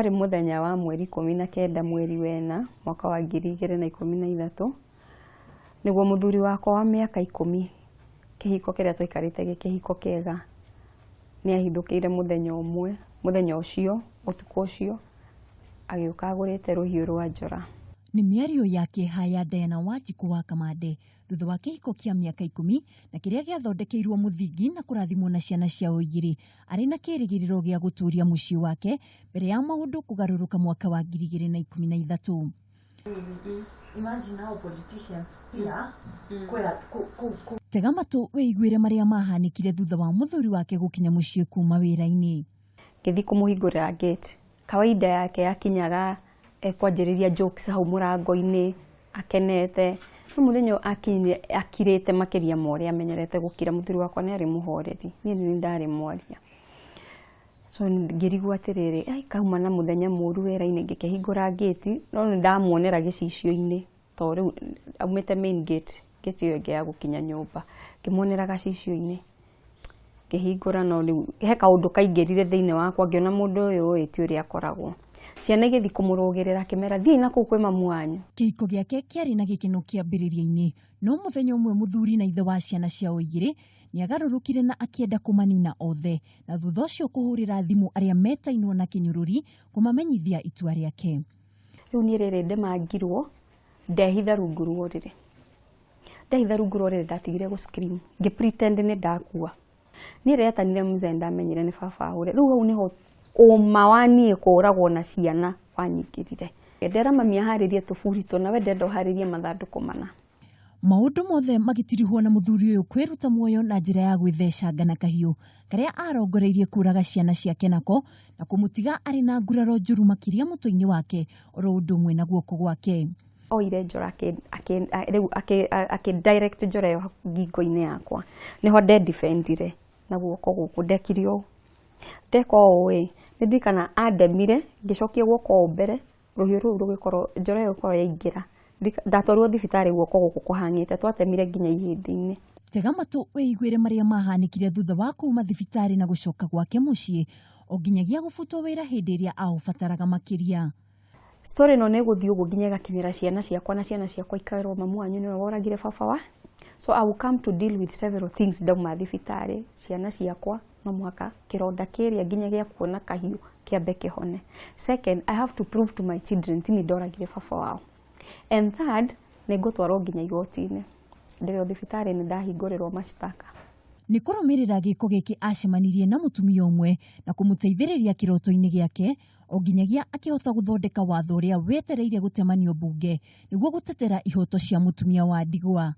Kwarĩ mũthenya wa mweri 19 mweri wena mwaka wa 2013, nĩguo mũthuri wakwa wa mĩaka 10, kĩhiko kĩrĩa twaikarĩte gĩ kĩhiko kĩega, nĩ ahithũkĩire mũthenya ũmwe, mũthenya ũcio, ũtukũ ũcio, agĩũka agũrĩte rũhiũ rwa njora. Nĩ mĩario ya kĩeha ya Diana Wanjikũ wa Kamande thutha wa kĩhiko kĩa mĩaka 10 na kĩrĩa gĩathondekeirwo mũthingi na kũrathimwo na ciana ciao igĩrĩ, arĩ na kĩrĩgĩrĩro gĩa gũtũria mũciĩ wake mbere ya maũndũ kũgarũrũka mwaka wa 2013. Imagine how politicians pia ku Tega matũ wĩiguĩre marĩa mahanĩkire thutha wa mũthuri wake gũkinya mũciĩ kuma wĩra-inĩ. Ngĩthiĩ kũmũhingũrĩra gate, kawaida yake yakinyaga ekwanjĩrĩria jokes hau mũrango-inĩ akenete, no mũthenya ũyũ akinyire akirĩte makĩria ma ũrĩa amenyerete gũkira. Mũthuri wakwa nĩ arĩ mũhoreri, niĩ nĩ ndarĩ mwaria, so ngĩrigwo atĩrĩrĩ, ai kauma na mũthenya mũru wĩra-inĩ. Ngĩkĩhingũra gate, no nĩ ndamuonera gĩcicio-inĩ, tondũ rĩu aumĩte main gate, gate ĩyo ĩngĩ ya gũkinya nyũmba, ngĩmuonera gacicio-inĩ ngĩhingũra, no rĩu he kaũndũ kaingĩrire thĩinĩ wakwa, ngĩona mũndũ ũyũ ĩ ti ũrĩa akoragwo. Ciana igĩthiĩ kũmũrũgĩrĩra, akĩmera, "Thiĩi na kũu kwĩ mamu wanyu." Kĩhiko gĩake kĩarĩ na gĩkeno kĩambĩrĩria-inĩ, no mũthenya ũmwe mũthuri na ithe wa ciana ciao igĩrĩ nĩagarũrũkire na akĩenda kũmanina othe, na thutha ũcio kũhũrĩra thimũ arĩa metainwo na kĩnyũrũri kũmamenyithia itua rĩake. Rĩu niĩ rĩrĩ ndemangirwo, ndehitha rungu rwa ũrĩrĩ, ndehitha rungu rwa ũrĩrĩ, ndatigire gũ scream, ngĩ pretend nĩ ndakua. Niĩ rĩetanire mzee, ndamenyire nĩ baba ahũre. Rĩu hau nĩho ũma wa niĩ kũragwo na ciana wanyingĩrire. Ndera mami aharĩrie tũburi tũna, we ndenda ũharĩrie mathandũkũ mana. Maũndũ mothe magĩtirihwo na mũthuri ũyũ kwĩruta muoyo na njĩra ya gwĩthecanga na kahiũ karĩa arongoreirie kũraga ciana ciake nako, na kũmũtiga arĩ na nguraro njũru makĩria mũtwe-inĩ wake oro ũndũ ũmwe na guoko gwake. Oire njora rĩu akĩ direct njora ĩyo ngingo-inĩ yakwa, nĩho ndedefendire na guoko gũkũ. Ndekire ũũ, ndeka ũũ ĩ, nĩ ndirikana andemire, ngĩcokia guoko ũũ mbere, rũhiũ rũu rũgĩkorwo, njora ĩyo ĩkorwo yaingĩra. Ndatwarirwo thibitarĩ guoko gũkũ kũhang'ĩte, twatemire nginya ihĩndĩ-inĩ. Tega matũ wĩiguĩre marĩa mahanĩkire thutha wa kuma thibitarĩ na gũcoka gwake mũciĩ o nginyagia gũbutwo wĩra hĩndĩ ĩrĩa aũbataraga makĩria. Story ĩno nĩ ĩgũthiĩ ũguo nginya ĩgakinyĩra ciana ciakwa, na ciana ciakwa ikerwo mamu wanyu nĩwe woragire baba wa. So I will come to deal with several things ndauma thibitarĩ. Ciana ciakwa, no mũhaka kĩronda kĩrĩa nginya gĩa kuona kahiũ kĩambe kĩhone. Second, I have to prove to my children ti niĩ ndoragire baba wao. And third, nĩ ngũtwarwo nginya igoti-inĩ. Ndĩrĩ o thibitarĩ nĩ ndahingũrĩrwo mashtaka. Nĩ kũrũmĩrĩra gĩko gĩkĩ acemanirie na mũtumia ũmwe na kũmũteithĩrĩria kĩroto-inĩ gĩake o nginyagia akĩhota gũthondeka watho ũrĩa wetereire gũtemanio mbunge nĩguo gũtetera ihoto cia mũtumia wa ndigwa.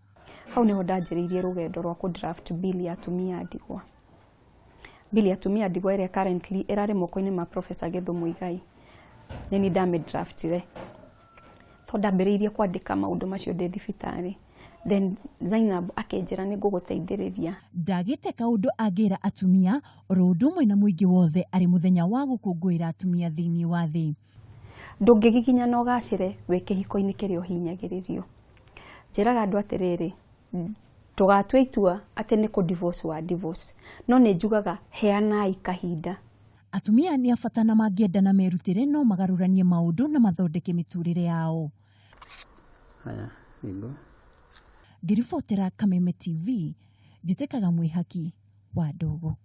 Hau nĩho ndanjĩrĩirie rũgendo rwa kũ draft bill ya atumia a ndigwa, bill ya atumia a ndigwa ĩrĩa currently ĩrarĩ moko-inĩ ma Professor Githu Muigai. Nĩ niĩ ndamĩdraftire tondũ ndambĩrĩirie kwandĩka maũndũ macio ndĩ thibitarĩ. Then Zainab akĩnjĩra, "Nĩ ngũgũteithĩrĩria." Ndagĩte kaũndũ angĩra atumia oro ũndũ ũmwe na mũingĩ wothe arĩ mũthenya wa gũkũngũĩra atumia thĩinĩ wa thĩ. Ndũngĩgiginya na ũgacĩre wĩ kĩhiko-inĩ kĩrĩa ũhinyagĩrĩrio. Njĩraga andũ atĩrĩrĩ, ndũgatue itua atĩ nĩ kũ divorce wa divorce, no nĩ njugaga heanai kahinda. Atumia nĩ a bata na mangĩenda na merutĩre no magarũranie maũndũ na mathondeke mĩtũrĩre yao. Haya, bingo. Ngĩribotera Kameme TV, njĩtĩkaga mwĩhaki wa ndogo.